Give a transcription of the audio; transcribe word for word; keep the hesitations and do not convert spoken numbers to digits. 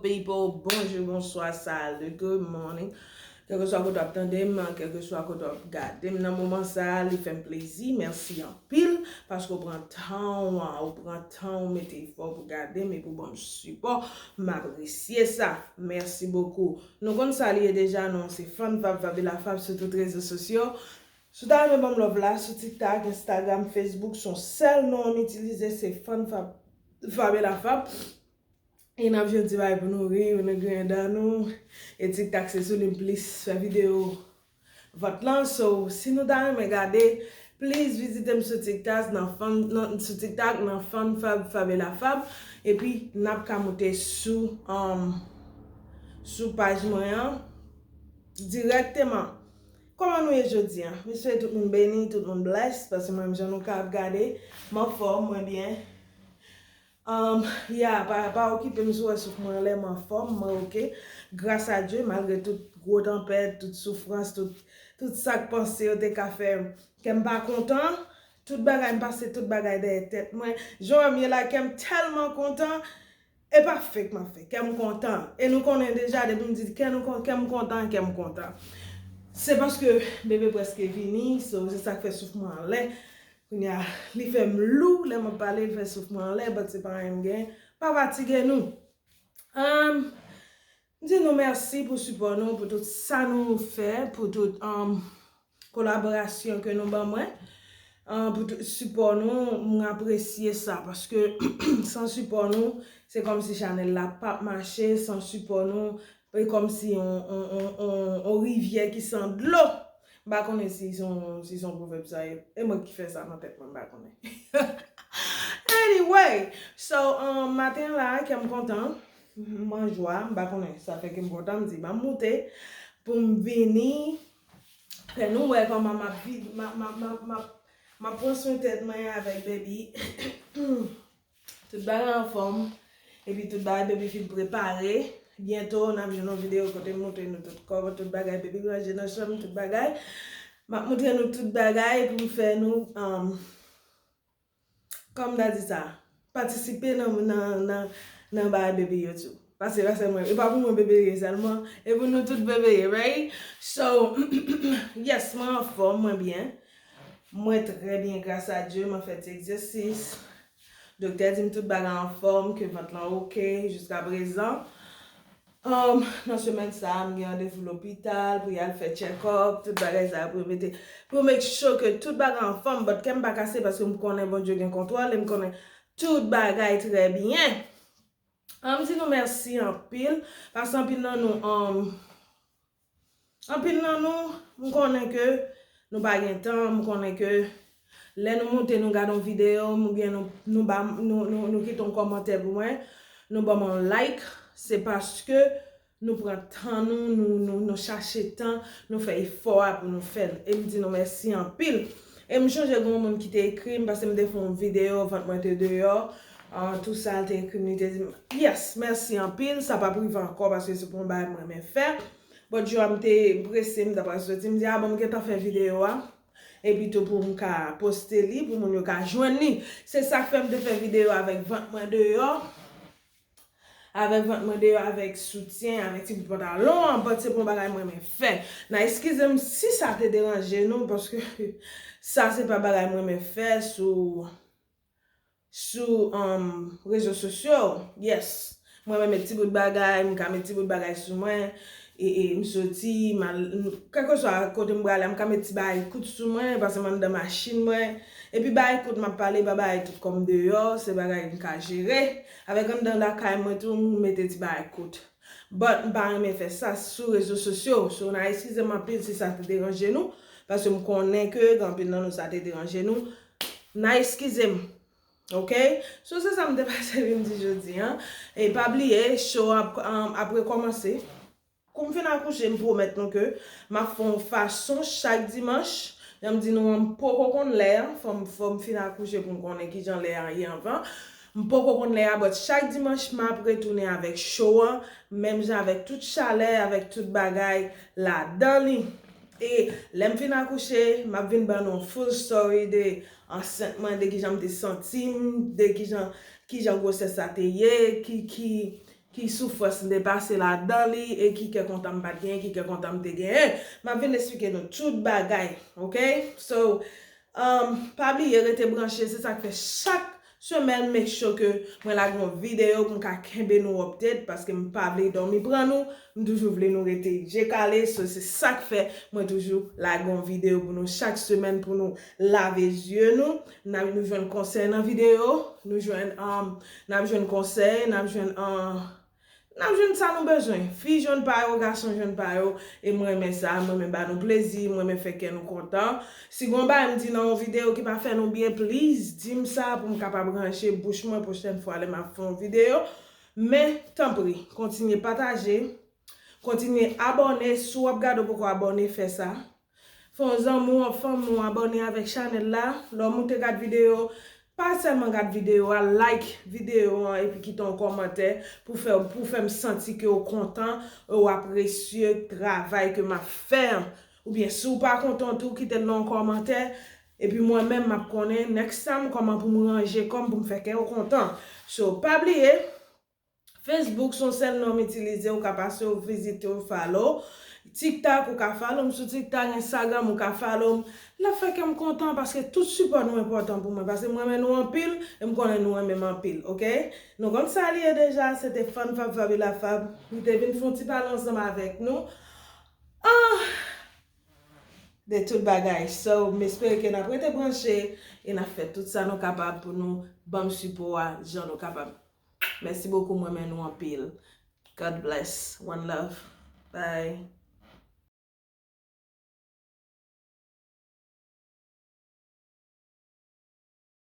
People, bonjou, bonswa, salut, good morning. Kèlkeswa kote w ap tande m, kèlkeswa kote w ap gade m nan moman sa a, li fè m plezi. Mèsi anpil paske w pran tan w, ou pran tan w mete efò pou gade m epi w ban m sipò. M apresye sa. Mèsi bokou. Nou konn sa li ye deja, non, se Fann Fab Fab e Lafab sou tout rezo sosyo. Si w ta renmen ban m love la, sou TikTok, Instagram, Facebook, se yon sèl non m itilize, se Fann Fab Fab e Lafab. E n ap jwenn ti bagay pou nou ri, pou nou griyen dan nou. E TikTok se sou li m plis fè videyo vant lan. So, si nou ta renmen gade, please vizite m sou TikTok nan Fann, nan, sou TikTok nan Fann Fab Fab e Lafab. Epi n ap ka moute sou, um, sou paj mwen an dirèkteman. Kòman nou ye jodi a? M swete tout moun beni, tout moun bless, paske mwen menm jan nou ka ap gade, m anfòm, mwen byen. Um, ya, pa, pa okipe m si w wè souf mwen anlè, m anfòm, mwen oke. Gras a Dye, malgre tout gwo tanpèt, tout soufrans, tout, tout sa k panse yo te ka fè kè m pa kontan, tout bagay m pase, tout bagay dèyè tèt mwen. Jan w wè m ye la, kè m tèlman kontan, e pa fake m ap fè, kè m kontan. E nou konnen deja, depi m di kè nou kon-, kè m kontan, kè m kontan. Se paske bebe prèske vini, so se sa k fè souf mwen anlè. Kounye a, li fè m lou, lè m ap pale, li fè souf mwen anlè, but se pa anyen m gen. Pa fatige nou. Um, m di nou mèsi pou sipò nou, pou tout sa nou fè, pou tout, um, kolaborasyon ke nou ban mwen, um, pou tout sipò nou, m apresye sa, paske san sipò nou, se kòmsi chanèl la p ap mache, san sipò nou, e kòmsi on, on, on, on, on rivyè ki san dlo. M pa konnen si se yon, si se yon pwovèb sa ye. E mwen ki fè sa nan tèt mwen, m pa konnen. Anyway, so, um, maten la, kè m kontan. M an jwa, m pa konnen sa fè kè m kontan, m di, m ap moute pou m vini fè nou wè kòman m ap viv, m ap, m ap, m ap, m ap, m ap pran swen tèt mwen avèk baby. Tout bagay anfòm. Epi tout bagay baby fin prepare. Byento, n ap jwenn yon videyo kote m montre nou tout kò, tout bagay baby ranje nan chanm, tout bagay. M ap montre nou tout bagay pou m fè nou, um, kòm m ta di sa, patisipe nan, nan, nan, nan bagay baby yo tou. Paske, paske mwen, e pa pou mwen bebe ye sèlman, e pou nou tout bebe ye, right? So, yes, mwen anfòm, mwen byen. Mwen trè byen, gras a Dye, mwen fè ti egzèsis. Doktè di m tout bagay anfòm, ke vant lan oke, jiska prezan. Um, nan semèn sa a, m gen randevou lopital pou y al fè check-up, tout bagay sa a pou yo mete, pou yo make sure ke tout bagay anfòm, but kè m pa kase paske m konnen Bondye gen kontwòl e m konnen tout bagay trè byen. An, m di nou mèsi anpil, paske anpil nan nou, um, anpil nan nou, m konnen ke nou pa gen tan, m konnen ke lè nou moute, nou gade yon videyo, oubyen nou, nou ba, nou, nou, nou kite yon kòmantè pou mwen, nou ban m yon like, se paske nou pran tan nou, nou, nou, nou chache tan, nou fè efò a pou nou fè l. E m di nou mèsi anpil. E m chonje gen yon moun ki te ekri m, paske m te fè yon videyo, vant mwen te deyò, ah, tout sa, l te ekri m, li te di m, yes, mèsi anpil, sa p ap rive ankò, paske se pa yon bagay m renmen fè. But jou a m te prese, m ta pral soti, m di, a bon, m gentan fè videyo a. Epi tou pou m ka poste li, pou moun yo ka jwenn li. Se sa k fè m te fè videyo avèk vant mwen deyò. Avèk vant mwen deyò, avèk soutyen, avèk ti bout pantalon an, but se pa yon bagay m renmen fè. N a eskize m si sa te deranje nou, paske sa se pa bagay m renmen fè sou, sou, um, rezo sosyo. Yes. Mwen renmen met ti bout bagay, m ka met ti bout bagay sou mwen, e, e m soti, m al, m, kèlkeswa kote m prale, m ka met ti bagay kout sou mwen, paske m anndan machin mwen. Epi bagay kout m ap pale, pa bagay tout kò m deyò, se bagay m ka jere. Avèk anndan lakay mwen tou, m mete ti bagay kout. But m pa renmen fè sa sou rezo sosyo. So, n a eskize m anpil si sa te deranje nou, paske m konnen ke gen anpil nan nou sa te deranje nou. N a eskize m. Ok? So, se sa m te pase vin di jodi a. E pa bliye, show ap, um, ap rekòmanse. Kou m fin akouche, m pwomèt nou ke m ap fè yon fason chak dimanch. Jan m di nou an, m poko konn lè a. Fò m, fò m fin akouche pou m konnen kijan lè a ye anvan. M poko konn lè a, but chak dimanch, m ap retounen avèk show an. Menm jan avèk tout chalè, avèk tout bagay ladan li. E lè m fin akouche, m ap vin ban nou full story de ansent mwen, de kijan m te santi m, de kijan, kijan gwosès sa te ye, ki, ki, ki soufrans m te pase ladan li e ki kè kontan m pa t genyen, ki kè kontan m te genyen. M ap vin esplike nou tout bagay, ok? So, um, pa bliye rete branche, se sa k fè chak semèn, make sure ke mwen lage yon videyo pou m ka kenbe nou update, paske m pa vle dòmi pran nou, m toujou vle nou rete je kale, so se sa k fè mwen toujou lage yon videyo pou nou chak semèn pou nou lave zye nou, n ap nou jwenn konsèy nan videyo, nou jwenn, um, n ap jwenn konsèy, n ap jwenn, uh, n ap jwenn sa nou bezwen. Fi jwenn pa yo, gason jwenn pa yo, e mwen renmen sa, mwen renmen ba nou plezi, mwen renmen fè kè nou kontan. Si gon bagay m di nan yon videyo ki pa fè nou byen, please, di m sa pou m kapab ranche bouch mwen pwochèn fwa lè m ap fè yon videyo. Men, tanpri, kontinye pataje, kontinye abòne. Si w ap gade w poko abòne, fè sa. Fè yon zanmi w, yon fanmi w abòne avèk chanèl la. Lè w moute gad videyo, pa sèlman gad videyo a, like videyo an epi kite yon kòmantè pou fè, pou fè m santi ke w kontan, w apresye travay ke m ap fè an. Oubyen si w pa kontan tou, kite l nan yon kòmantè. Epi mwen menm, m ap konnen next time kòman pou m ranje kò m pou m fè kè w kontan. So, pa bliye, Facebook se yon sèl non m itilize, ou ka pase, ou vizite, ou follow. TikTok, ou ka follow m sou TikTok, Instagram, ou ka follow m. L ap fè kè m kontan paske tout sipò nou enpòtan pou mwen, paske mwen renmen nou anpil, e m konnen nou renmen m anpil, ok? Nou konn sa li ye deja, se te Fun Fab Fabiola Fab. Li te vin fè yon ti pale ansanm avèk nou. Ah! De tout bagay. So, m espere ke n ap rete branche e n ap fè tout sa nou kapab pou nou ban m sipò a jan nou kapab. Mèsi bokou, mwen renmen nou anpil. God bless. One love. Bye.